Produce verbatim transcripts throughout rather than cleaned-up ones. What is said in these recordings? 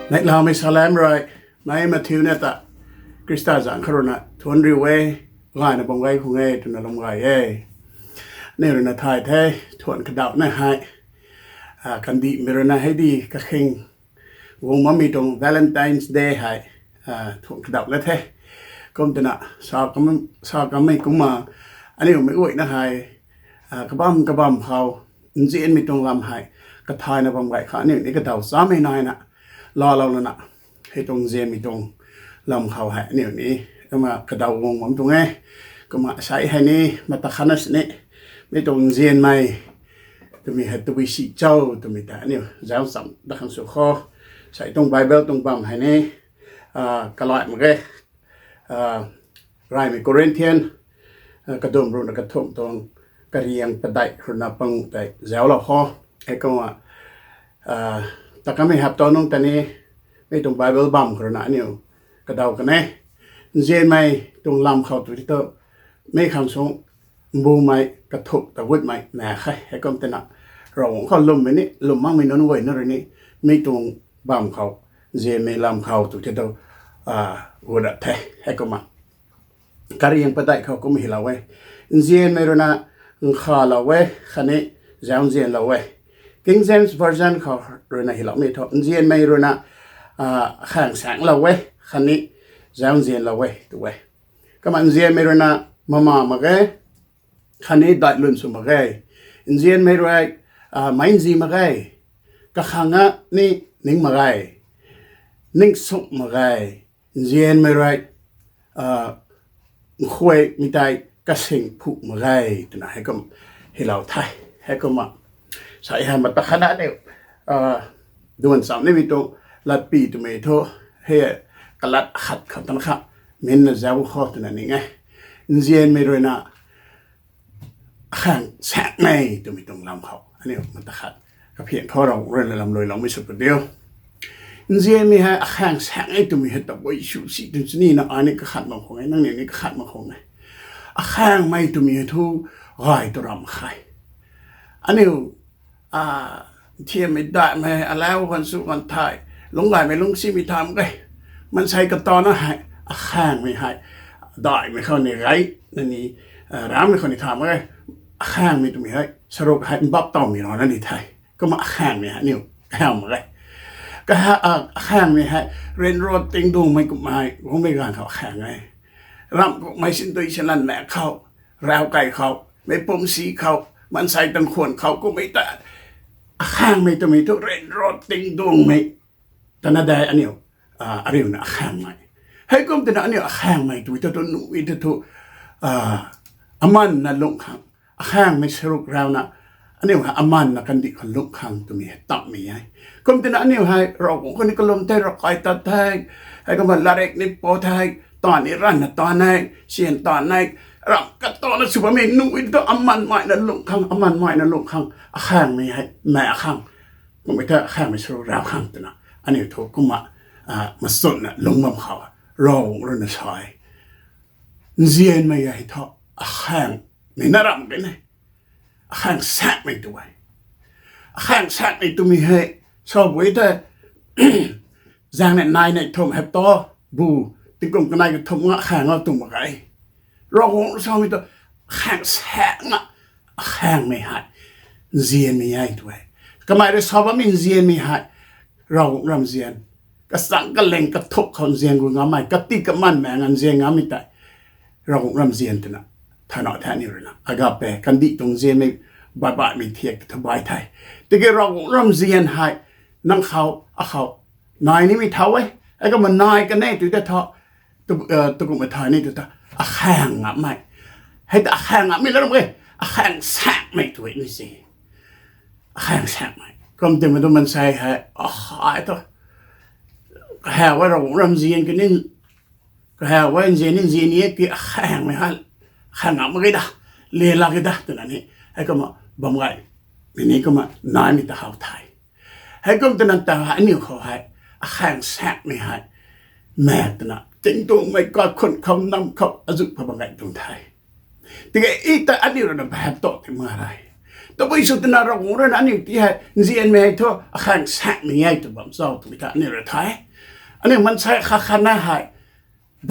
Neihlamei salam rui, mei mathiuna ta Khrista zanc khou ruina thuanc riu e, gayna bam gay khang e twna lum gay e. Aniu ruina thay the, thuanc kadauh na hei, kandihmei ruina hei di kakhing guang bammei tuang Valentine's Day hei thuanc kadauh na the. Kum twna sa kamei kumna, aniu mei guayna hei kabam kabam khou nzianmei tuang lam hei kathayna bam gay khang aniu ni kadaw chamei naina laalou lana, hei tuang nzianmei tuang lam khou hei aniu ni kumna kadaw guang bam tuang e. Kumna asei hei ni mata khatna sini mei tuang nzianmei twmei hei tabui si cho twmei ta aniu zauc cham dat khang sw kho. Sei tuang Bible tuang bam hei ni kalai mak ge, Reymei Corinthian kadum ruhna kathumh tuang kariang padeih ruhna panguh tei zauclou kho. Heikumna, takamei hapta nungc ta ni mei tuang Bible bam khou ruina aniu kadaw kan e. Nzianmei tuang lam khou tu ti tu, mei khang sung mbumei kathumh ta gutmei na khe. Heikum twna Ravguangc khou lwmmei ni lwm makmei nunc guayna rui ni mei tuang bam khou, nzianmei lam khou tu ti tu, gut dat the. Heikumna kariang padeih khou kum hylou e: Nzianmei ruina nkhavlou e, khatni zauc nzianlou e. King James Version khou ruina hyloumei thu, nzianmei ruina khaeng saenglou e, khatni zauc nzianlou e tu e. Kumna nzianmei ruina mama mak ge, khatni daihlun sw mak ge. Nzianmei rui meic nzi mak ge, kakhang a ni ning mak ge, ning suk mak ge. Nzianmei rui nkhuaymei tei kasing phu mak ge twna heikum hylou the. Heikumna sei hei mata khatna aniu duan cham nimei tuang latpy twmei thu, hei kalat khat khou tana kha minna zauc kho twna ning e. Nzianmei ruina khaeng saekmei twmei tuang lam khou aniu mata khat kaphian khou Ravguangc ruina lamluiloumei sw padiu. Nzianmei hei akhaeng saekmei twmei hei tabui sw si twna chwnina ai ni kakhat mak khang e, nangniw ni kakhat mak khang e. Akhaengmei twmei hei thu gay tu ram khe. Aniu thiammei daihmei, alau ganv sw ganv thei, lungcgaymei lungcsimei tham ge. Maansei katana hei akhaengmei hei daihmei khou ni gay na ni, ramhmei khou ni tham ge. Akhaengmei twmei hei saruk hei mbap tawmei rana ni the. Kumna akhaengmei hei aniu kaham mak ge. Akhaengmei hei ryanra tingduangmei kummei guangmei ganv khou akhaeng e. Ramh kummei sintui silanmei khou, rav kai khou, mei pumsi khou, maansei tangkhwan khou kummei ta akhaengmei twmei thu ryanra tingduangmei tana de aniu, ariuna akhaengmei. Heikum twna aniu akhaengmei twmei thu, tu nuhmei ta thu, amanna lungh khang, akhaengmei saruk rauna, aniu hei amanna kandih khou lungh khang twmei hei tammei e. Kum twna aniu hei Ravguangc khou ni kalum the, ravkai tat the, heikumna latrik ni pou the, taanv ni ranvna taanv e, syan taanv e, ramh katana sw bammei nuhmei thu amanmeina lungh khang, amanmeina lungh khang, akhaengmei hei mei khang, kummei ta akhaengmei saruk rau khang twna aniu thu kumna machunna lungc bam khou Ravguangc ruina sa e. Nzianmei hei thu akhaengmei na ram kane. Akhaeng saekmei tu e. Akhaeng saekmei twmei hei sabui tei zaeng nei nai nei thumh hei ta, bu, tingkum kanei kathumh nga akhaeng a tuang mak ge. Ravguangc samei tu akhaeng saekna, akhaengmei hei nzianmei e tu e. Kamei rui sa bammei nzianmei hei Ravguangc ramzian, kachang kaling kathuk khou nzian gu ngammei, kati kamanmei nga nzian ngammei tei Ravguangc ramzian twna thana the aniu ruina. Agape, kandih tuang nzianmei, baihbaihmei thiak ta thu bai the. Tiki Ravguangc ramzian hei nang khou, akhou nai nimei thau e. Heikumna nai kane tu ta thu, tukumhmei thay ni tu ta, akhaeng ngammei. Hei ta akhaeng ngammei la ram e, akhaeng saekmei tu e ni se. Akhaeng saekmei kum twmei tu maansei hei, akhai thu, kahaw e Ravguangc ramzian kani, kahaw e nzian ni nzian ni e ki akhaengmei hei, akhaeng ngam mak ge da, le lak ge da twna ni, heikumna bam gay, mei ni kumna naimei ta how the. Heikum twna ta aniu khou hei akhaeng saekmei hei mak twna tingtuangmei kaikhun khou, nam khou azuh pa bam gay tuang the. Tiki i ta aniu ruina bahap ta ti mak re. Tabui sw twna Ravguangc rui na aniu ti hei nzianmei hei thu akhang sakmei e tw bam cho twmei ta aniu rui thay. Aniu maansei khat khat na hei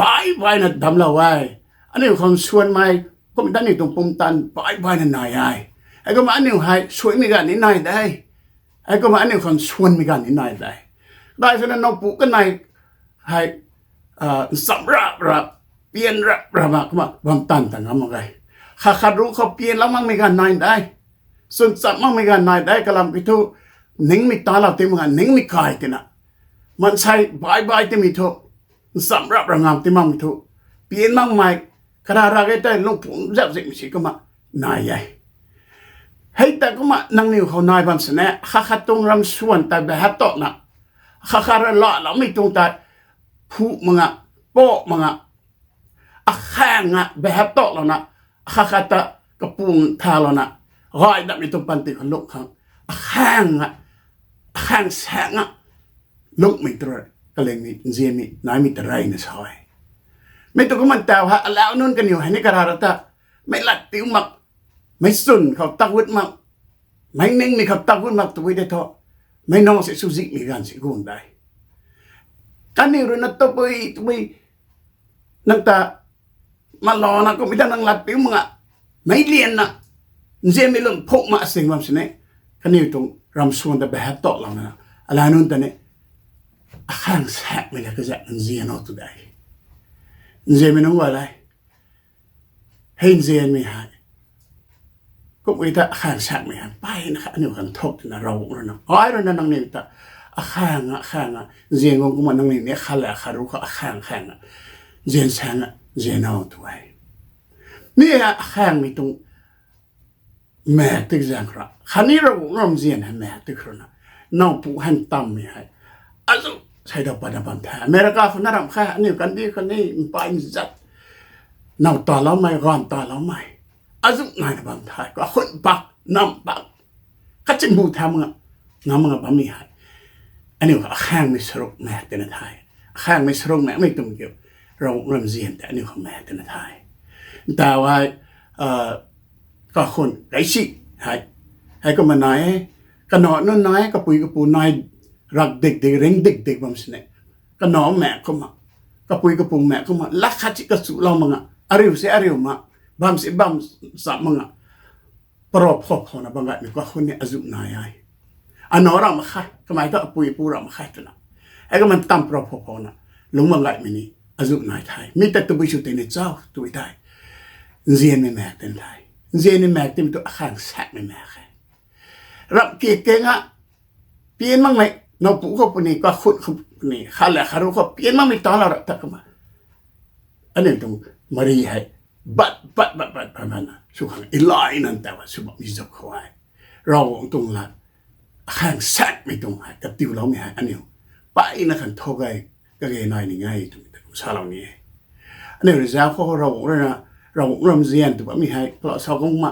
bai baina damclou e. Aniu khang suanmei, kumna aniu tuang pumtan bai baina nai e. Heikumna aniu hei suanmei ganv ni nai de. Heikumna aniu khang suanmei ganv ni nai de. Dai swna nowpu kanei hei, ncham rap rap, pian rap rap ma kumna bam tan ta ngam mak ge. Khat khat ruc khou pianlou makmei ganv nai de. Chwn cham makmei ganv nai de, kalam kiu thu, ningmei talou ti mak ganv ningmei kai tina. Maansei bai bai timei thu, ncham rap ra ngam ti makmei thu, pian makmei, kara ra ge tei lungpumc zap zimei si kumna nai e. Hei ta kumna nangniw khou nai bam sini, khat khat tuang ramsuan ta behap tana, khat khat rui laloumei tuang tei, phu mak nga, po mak nga, akhang a behap talouna, khat khat ta kapung thalouna, gay datmei tuang panty khou lung khang, akhang a, akhang saeng a, lungmei ta rui kalingmei nzianmei naimei ta reyna sa e. Mi tu kumna taw hei alau nunc kaniw hei ni kara ra ta, meic lat piu mak, meic chwn khou tagut mak, meic ningmei khou tagut mak tw e de thu, meic nunc si swzihmei ganv si guang de. Kaniw rui na tabui tabui nang ta malouna kumna ta nang lat piu mak nga, meic lianna, nzianmei lun phuk mak sing bam sini, kaniw tuang ramsuan ta behap talouna, alau nunc ta ni, akhang sakmei la kazak nzian o tw de. Nzianmei nunc guay le, hei nzianmei hei, kumna ta akhang sakmei hei mpeyna kha aniu khang thuk twna Ravguangc rui na, ai rui na nangniw ta, akhang a, akhang a nzian guang kumna nangniw ni khat le khat ruc khou akhang akhang a nzian saeng a nzian o tw e. Mi hei akhangmei tuang maek ti zaeng khou ra, khatni Ravguangc ramzian hei maek ti khou rui na, nowpu hei ntammei hei, azu, sei da patna bam the. America khou na ramh khe, aniu kandih khou ni mpeyna zat, now taloumei, ganv taloumei, azu naina bam the, kakhun bak, nam bak, kachimbu the mak nga, ngam mak nga bammei hei, aniu akhangmei saruk maek tina the. Akhangmei saruk maekmei twmei kiu, Ravguangc ramzian tei aniu khang maek tina the. Ntaw hei, kakhun kaisi hei, heikumna nai e, kanac nunc nai e, kapui kapu nai, rak dik dik, ring dik dik bam sini, kanac maek kumna, kapui kapu maek kumna, lat khat si kachulou mak nga, ariu si ariu mak, bam si bam cham mak nga, parou phou phouna bam gaymei kakhun ni azu nai e. Anac ramh mak khe, kamei thu apui apu ramh mak khe twna, heikumna ntam parou phou phouna lungc bam gaymei ni azu nai the. Mi ta tabui sw tei ni cho tw e thei, nzianmei maek tina the. Nzianmei maek timei tu akhang sakmei maek khe. Ramh kik keng a, pian makmei, nowpu khou puni, kakhun khou puni, khat le khat ruc khou pian makmei talou ra ta kumna, aniu tuang mari hei, bat bat bat bat pat mana sw khang elai nan ta sw bammei zuk khou hei, Ravguangc tuang lat, akhang sakmei tuang hei katiuloumei hei aniu mpeyna khang thuk e, kage nai ni nge twmei ta kum salou ni e. Aniu rui zauc khou Ravguangc rui na, Ravguangc ramzian tw bammei hei kalau sa guang ma,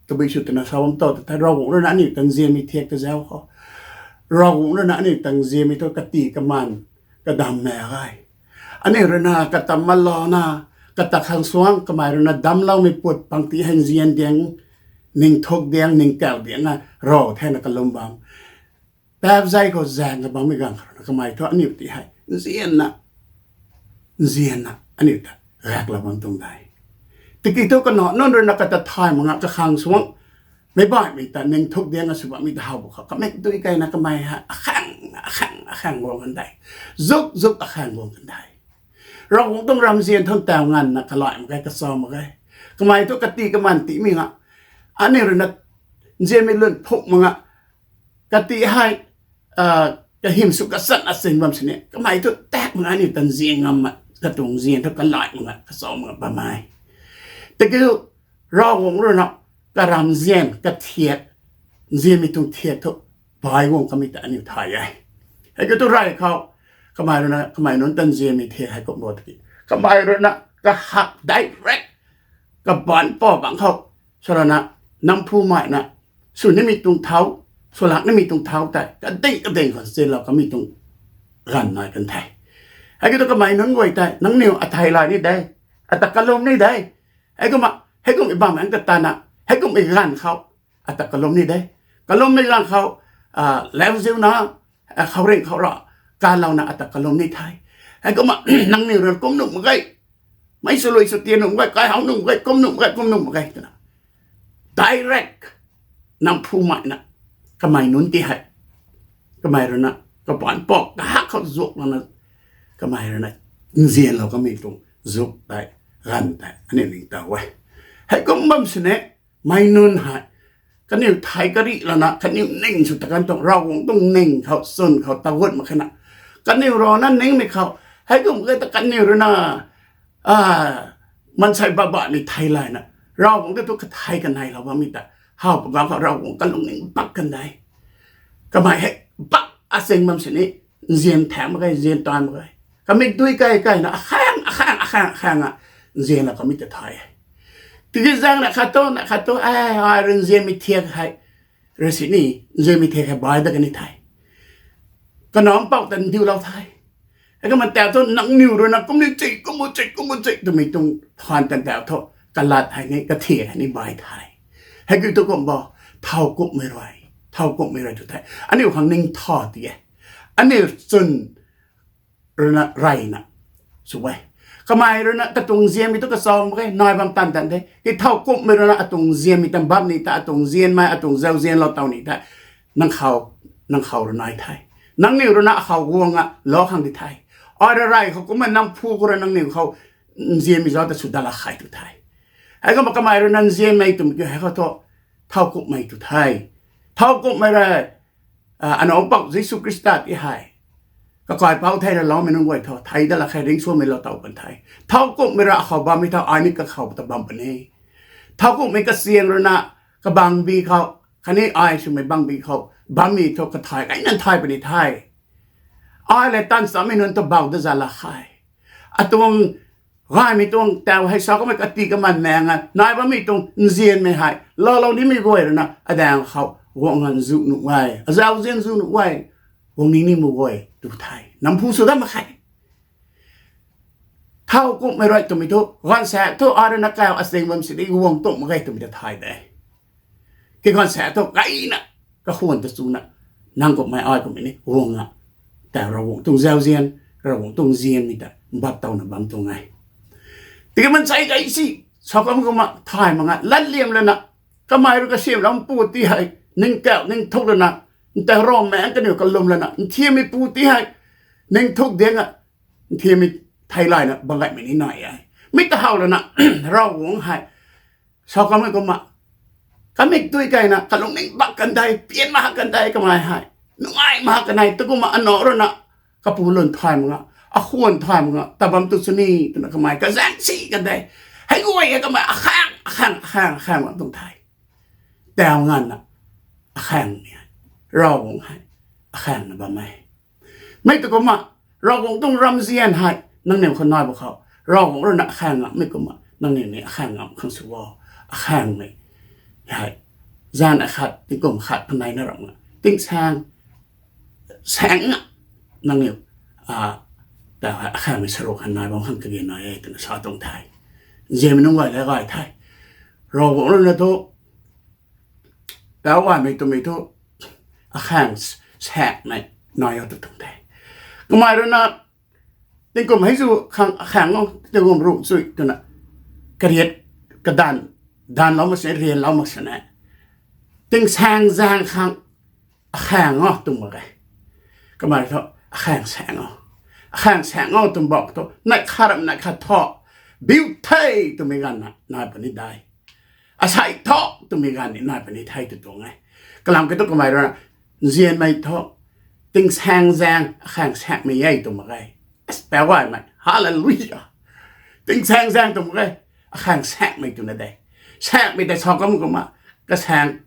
tabui sw twna sa bam to ta the, Ravguangc rui na aniu ta nzianmei thiak ta zauc khou, Ravguangc rui na aniu ta nzianmei thu kati kaman, kadam maek e. Aniu rui na kata malouna, kata khang suang kamei rui na damcloumei put pang ti hei nzian diang, ning thuk diang, ning kau diang a raw thena kalum bam, paap zei khou zaeng ka bammei ganv khou rui na kamei thu aniu ti hei nzianna, nzianna aniu ta gaeklou bam tuang de. Tiki thu kanac nunc rui na kata thay mak nga, kakhang suang, meic baihmei ta ning thuk diang a sw bammei ta how bu khou kamei dui keyna kamei hei akhang akhang akhang guang kan de. Zuk zuk akhang guang kan de. Ravguangc tuang ramzian thu ntaw nganvna kalai mak ge, kacha mak ge. Kamei thu kati kaman tiimei nga, aniu rui na nzianmei lun phuk mak nga, kati hei kahym sw kachan a sing bam sini, kamei thu tak mak nga aniu ta nzian ngam ma, katuang nzian thu kalai mak nga, kacha mak nga bam e. Tiki Ravguangc rui na karamzian kathiak, nzianmei tuang thiak thu bai guang kamei ta aniu thay e. Hei kiu thu rey khou, kamei rui na kamei nunc ta nzianmei thiak hei kum bo tiki, kamei rui na kahak direct, kabanc pou bangc khou, swrana, namphu mei na, sw nimei tuang thau, swlak nimei tuang thau tei kading kading khou chinlou kamei tuang ganv nai kan the. Hei kiu thu kamei nunc guay tei nangniw athei lay ni de, ata kalum ni de, heikumna heikum i bam ang ta tana, heikum i ganv khou ata kalum ni de. Kalummei ganv khou, lauziuna, khouringh khou ra, kalouna ata kalum ni the. Heikumna, nangniw rui kum nuh mak ge, mei swlui sw tian nuh mak ge, kai how nuh mak ge, kum nuh mak ge, kum nuh mak ge twna, direct, nang phu maina, kamei nunc ti hei, kamei ruina, kapaanc pok kahak khou zuk lana, kamei ruina, nzianlou kamei tuang zuk tei, ganv tei aniu ningtow e. Heikum bam sini, mei nunc hei, kaniw thei karih lana kaniw ning sw ta kan tuang, Ravguangc tuang ning khou chwn khou tagut mak khe na, kaniw rana ningmei khou, heikum ke ta kaniw ruina, maansei babahmei thei layna, Ravguangc ta thu kathei kaneilou bammei ta, how pagam khou Ravguangc kalungning bak kan de. Kamei hei bak aching bam sini, nzian thaeng mak ge, nzian tan mak ge. Kamik dui kai kaina akhang akhang akhang akhang a, nzianlou kamei ta the. Tiki zaeng na khat thu, na khat thu, ai rui nzianmei thiak hei, rui sini, nzianmei thiak hei bai dat kan ni the. Kanac mpouh ta ndiulou the. Heikumna tau thu nangniw ruina kum ni chi, kum u chi, kum u chi twmei tuang than tan tau thu, kalat hei ni, kathiak hei ni bai the. Heikiu thu kum bo, thowkumhmei rui, thowkumhmei rui tu the. Aniu khang ningtha ti e. Aniu chwn ruina reyna sw e. Kamei ruina katuang nzianmei thu kachau mak ge, nai bam tan tan de. Ki thowkumhmei ruina atuang nzianmei tan bam ni ta, atuang nzianmei, atuang zauzianlou taw ni ta, nang khou, nang khou rui nai the. Nangniw ruina akhou guang a lou khang di the. Ai rui rey khou kumna nang phu khou rui nangniw khou nzianmei zauc ta sw dat la khe tu the. Heikumna kamei ruina nzianmei twmei kiu hei khou thu, thowkumhmei tu the. Thowkumhmei rui, Anac Mpouh Jisu Khrista ti hei, kakaipouc thei raloumei nunc guay thu thei dat la khe, ringcsuangmei lou taw kan the. Thowkumhmei rui akhou bammei thu ai ni kakhou ta bam puni. Thowkumhmei kachiang ruina kabangbi khou, khatni ai swmei bangbi khou bammei thu kathai kaina thay puni the. Ai le tan chammei nunc ta bou dat zat la khe. Atuang gaymei tuang tau hei sa kamei kati kaman maeng a nai bammei tuang nzianmei hei loulou nimei guay ruina adaeng khou guang ngan zu nuh e, azauzian zu nuh e, guang ni nimei guay tu the. Nang phu sw dat mak khe. Thowkumhmei rui twmei thu, gaanvsaekc thu ai ruina kau aching bam sini guang tumh mak ge twmei ta thay de. Ki gaanvsaekc thu kaina, kakhwan ta chuna, nang kumhmei ai kumhmei ni guang a, tau Ravguangc tuang zauzian, Ravguangc tuang nzianmei ta mbap towna bam tuang e. Tiki maansei gay si, sa kam kumna thay mak nga, latliam lana, kamei rui kasiamhlou pu ti hei, ningkauh ningthuk lana, ntau ram maengc kaniw kalum lana, nthiammei pu ti hei, ningthuk diang a, nthiammei thei layna bam gaymei ni nai e. Mi ta how lana, Ravguangc hei, sa kamei kumna, kamik tui kaina kalungning bak kan de, pian mak kan de kamei hei, nungai mak kan e, tu kumna anac ruina, kapu lun thay mak nga, akhwan thay mak nga, ta bam tu sini twna kamei kazaeng si kan de. Hei guay hei kamei akhang akhang akhang akhang bam tuang the. Tau nganvna, akhangmei hei, Ravguangc hei, akhangna bam e. Mi tu kumna, Ravguangc tuang ramzian hei nangniw khou nai bu khou, Ravguangc ruina akhang ngammei kumna nangniw ni akhang ngam khang sw o. Akhangmei hei, zanc akhat, tingkum khat panei na ram nga, tingsaeng, saeng nga, nangniw, a, ta akhangmei saruk khang nai bam khang kage nai e twna sa tuang the. Nzianmei nunc gay le gay the. Ravguangc ruina thu, tau gaymei twmei thu, akhang saekmei nai o tu tuang the. Kamei ruina, tingkum hei zu khang akhang o, tingkum ruh chui twna, kariat, kadanv, danvlou mak sini, rianlou mak sini, tingsaeng zaeng khang akhang o tw mak ge. Kamei thu, akhang saeng o, akhang saeng o tw bak thu, neih khat ram neih khat thu, biu the twmei ganvna nai puni de. Asei thu twmei ganv ni nai puni the tu tuang e. Kalam kiu thu kamei ruina, nzianmei thu, tingsaeng zaeng akhang saekmei e tw mak ge. As, tau gaymei, hallelujah. Tingsaeng zaeng tw mak ge, akhang saekmei twna de. Saekmei tei sa kam kumna, kasaeng,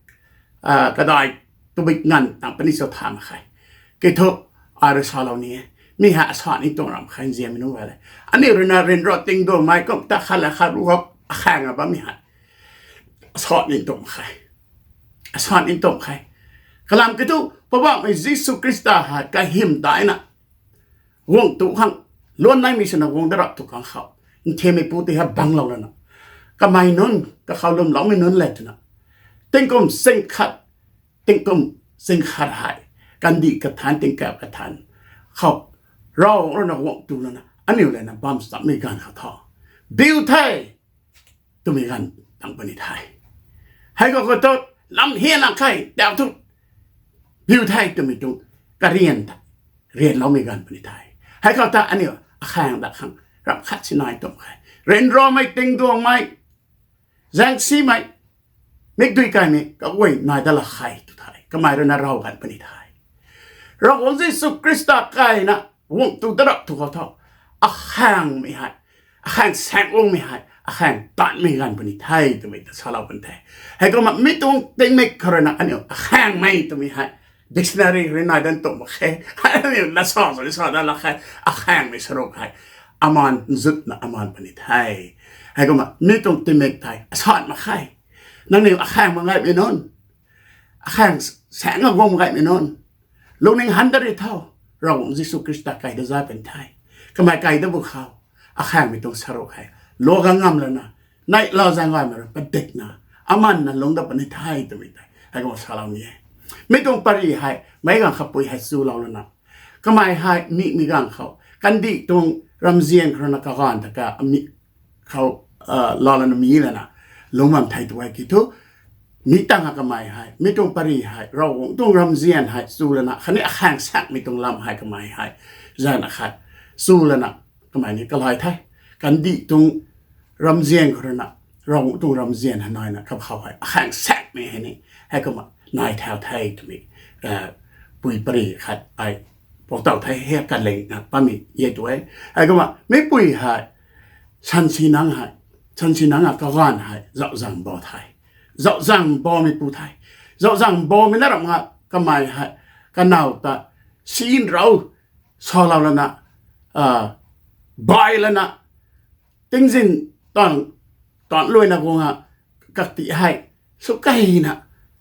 kadai, tabui nganv tang puni cho tha mak khe. Kiu thu, ai rui salou ni e. Mi hei asa ni tuang ram khe nzianmei nunc gay le. Aniu ruina ryanra tingduangmei kum ta khat la khat ru khou akhang a bammei hei, asa ni tuang khe. Asa ni tuang khe. Kalam kiu thu, Poubauhmei Jisu Khrista hei kahym daina, guang tu khang, luan naimei swna guang da rap tu khang khou, nthiammei pu ti hei banglou lana, kamei nunc, kakhou lwmloumei nunc le twna, tingkum sing khat, tingkum sing khat hei, kandih kathan, tingkauh kathan khou, Ravguangc rui na guang tu lana aniu lana bam chammei ganv khou thu, biu the twmei ganv tang puni the. Hei khou khou thu, lam hian lang khe, tau thu, biu the twmei tuang karian ta rianloumei ganv puni the. Hei khou ta aniu akhaeng da khang ram khat si nai tuang khe. Ryanramei, tingduangmei, zaengsimei, mikdui kaimei kaguay nai dat la khe tw the. Kamei rui na raw ganv puni the. Ravguangc Jisu Khrista kaina guang tu darap thu khou thu, akhaengmei hei, akhaeng saeng guangmei hei akhaeng tanmei ganv puni the twmei ta salou pun the. Heikumna mi tuang tingmik khou rui na aniu akhaengmei twmei hei dictionary rui nai dat tuang mak khe. Aniu na sa sa sa dat la khe, akhaengmei saruk hei amaan nzutna amaan puni the. Heikumna mi tuang tingmik thei asan mak khe. Nangniw akhaeng mak gaymei nunc, akhaeng saeng guang mak gaymei nunc, lungning han dat ri tho. Ravguangc Jisu Khrista kai da zay pun the. Kamei kai dat bu khou, akhaengmei tuang saruk hei lua gang ngam lana, neihla zaeng gaymei rui padikna, amanna lungc dat puni the twmei tei heikumna salou ni e. Mi tuang pary hei meic ganv khapui hei chulou lana, kamei hei mi mi ganv khou kandih tuang ramzian khou rui na kaganv ta ka mi khou, laa lana mi lana lungc bam the tw e ki thu, mi tangv a kamei hei mi tuang pary hei Ravguangc tuang ramzian hei chu lana khatni akhaeng saekmei tuang lam hei kamei hei zana khat chu lana kamei ni kalai the. Kandih tuang ramzian khou rui na Ravguangc tuang ramzian hei naina kakhou hei akhaeng saekmei hei ni heikumna nai thau the twmei pui pary khat ai pou taw the, hei kalingna pammei e tw e. Heikumna mi pui hei sansi nang hei, sansi nang a kaganv hei zauhzaeng bo the. Zauhzaeng bomeipu the. Zauhzaeng bomei na ram nga kamei hei kanow ta sin rou salou lana, bai lana, tingzin tan, tan luaina guang a, kati hei sw kahina,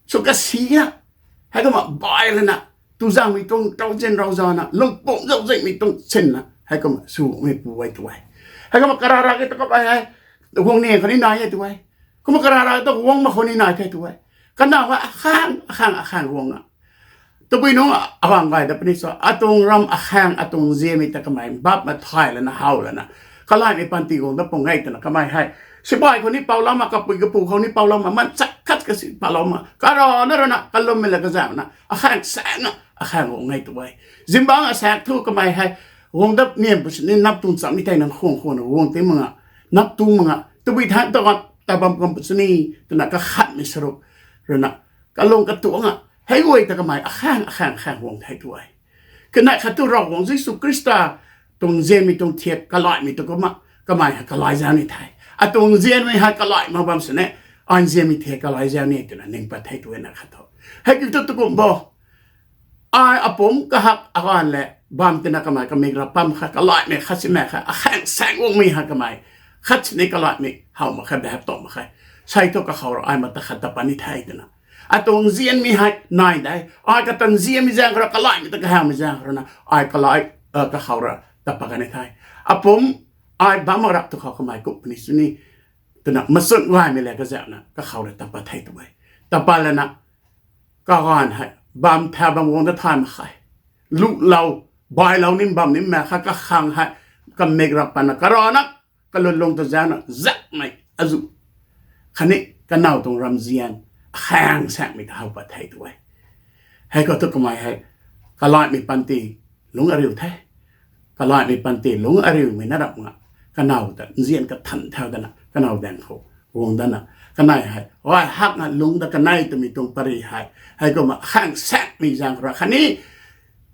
sw kasina, heikumna bai lana, tu zaengmei tuang tauzian rou zana lungpumc zauczihmei tuang sinna heikumna swmeipu e tw e. Heikumna karara ke ta kabai hei guang ni khou ni nai e tw e. Kumna karara ta guang mak khou ni nai the tw e. Kanow hei akhaeng akhaeng akhaeng guang a, tabui nunc abang gay dat puni sa, atuang ram akhaeng atuang nzianmei ta kamei bap ma thay lana how lana kalaimei panty guang dat pung e twna kamei hei sipai khou ni paulou ma, kapui kapu khou ni paulou ma, manchak khat kasi paulou ma, karana rana kalummei la kazana akhaeng saeng a akhaeng guang e tw e. Zingbangc asaekc thu kamei hei guang dat niam pu sini nap tuang chammei tei nang khwang khwangna guang ti mak nga, nap tuang mak nga, tabui than ta gan ta bam kam pu sini twna kakhatmei saruk rui na kalung katuang a hei guay ta kamei akhaeng akhaeng akhaeng guang the tw e. Kanei khat thu Ravguangc Jisu Khrista tuang nzianmei tuang thiak kalaimei tu kumna kamei hei kalai zau ni the. Atuang nzianmei hei kalai mak bam sini, ai nzianmei thiak kalai zau ni twna ning pat the tw e na khat thu. Hei kiu thu tu kum bo, ai apumc kahak aganv le bam tina kamei kamik ra pam kha kalaimei khat simei kha akhaeng saeng guangmei hei kamei khat sini kalaimei how mak khe, behap tow mak khe. Sei thu kakhou ra ai ma ta khat ta pat ni the twna, atuang nzianmei hei nai de, ai kata nzianmei zaeng khou ra kalaimei ta kahaengmei zaeng khou rui na ai kalai, kakhou ra ta pat kan ni the. Apumc ai bam mak rap tu khou kamei kum puni sini twna machun gaymei le kazana kakhou ra ta pat the tw e. Ta pat lana kaganv hei bam tha bam guang dat thay mak khe. Luhlou, bailou nim bam nim mak kha kakhang hei kamik ra patna karana kalun lung ta zana zakmei azu khatni kanow tuang ramzian akhaeng saekmei ta how pat the tw e. Hei khou thu kamei hei kalaimei panty lungc ariu the. Kalaimei panty lungc ariumei na rap nga, kanow ta nzian kathan thau dana kanow daeng khou guang dana, kanei hei gay hak nga lungc dat kanei twmei tuang pary hei heikumna akhaeng saekmei zaeng khou ra khatni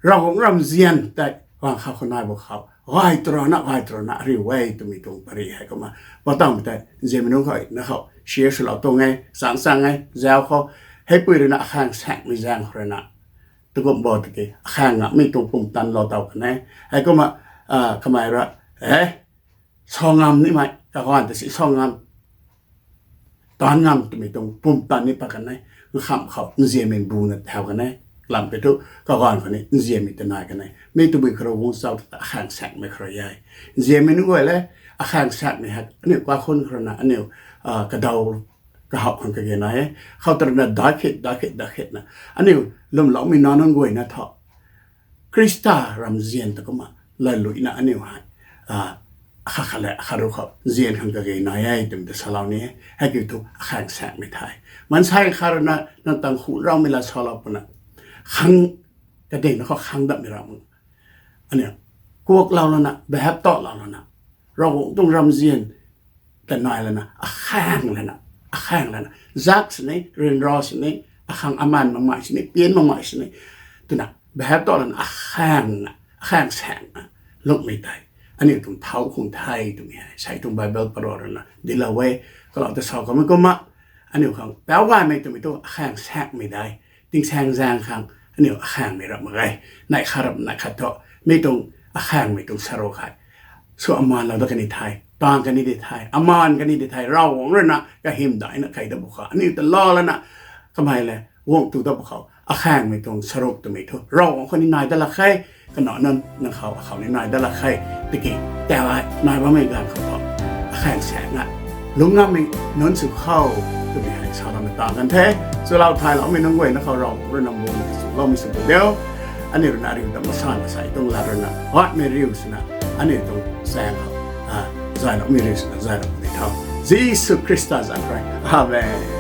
Ravguangc ramzian tei gaanv khou khou nai bo khou gay tw rana gay tw rana ariu e twmei tuang pary heikumna patangmei tei nzianmei nunc khou na khou share swlou tuang e, chang chang e zau khou. Heipui rui na akhaeng saekmei zaeng khou rui na tu kum bo tiki akhaeng ngammei tuang pumtan lou taw kan e. Heikumna kamei ra, e, sa ngam nimei kaganv ta si sa ngam, taanv ngam twmei tuang pumtan ni pat kan e. Nkham khou nzianmei buna thau kan e. Lam kei thu kaganv khou ni nzianmei ta nai kan e. Mi tabui khou ra guang chau ta akhaeng saekmei khou ra e. Nzianmei nunc guay le akhaeng saekmei hei aniu kakhun khou rui na aniu kadaw kahawh khang kage nai e. Khou taruna dakhit, dakhit, dakhitna aniu lwmloumei nac nunc guayna thu Khrista ramzian ta kumna lalui na aniu hei akhat khat le akhat rui khou nzian khang kage nai e twmei ta salou ni e. Heikiu thu akhaeng saekmei the. Maansei khat rui na nang tang khun raumei la salou puna khang kadingna khou khang dammei ra aniu kuaklou lana, behap talou lana, Ravguangc tuang ramzian ta nai lana, akhaeng lana, akhaeng lana, zak sini, ryanra sini, akhang amaan makmei sini, pian makmei sini twna behap talou lana, akhaeng na, akhaeng saekna lungmei tei aniu tuang thau khang the twmei hei sei tuang Bible parou rui na dinclou e. Kalou ta sa kamei kumna aniu khang tau gaymei twmei thu akhaeng saekmei de. Tingsaengzaeng khang aniu akhaengmei rap mak ge. Neih khat rap neih khat thu mi tuang akhaengmei tuang saruk hei sw amaan lou dat kani the, taanv kani di the, amaan kani di the, Ravguangc rui na kahym daihna kai dat pwkhou aniu ta laa lana kamei le guang tu dat pwkhou akhaengmei tuang saruk twmei thu Ravguangc khou ni nai dat lak khe. Kanac nunc nang khou akhou ni nai dat lak khe. Tiki tau hei nai bammei ganv khou thu akhaeng saekna lungc ngammei nunc sw khou twmei hei sa lana ta kan the. Chulou thayloumei nunc guayna khou Ravguangc rui na mung swloumei sw diu. Aniu rui na riu ta masana sei tuang lat rui na hatmei riu swna aniu tuang chaeng khou zayloumei riu swna zaylou puni tho. Jisu Khrista zanc rui, amen.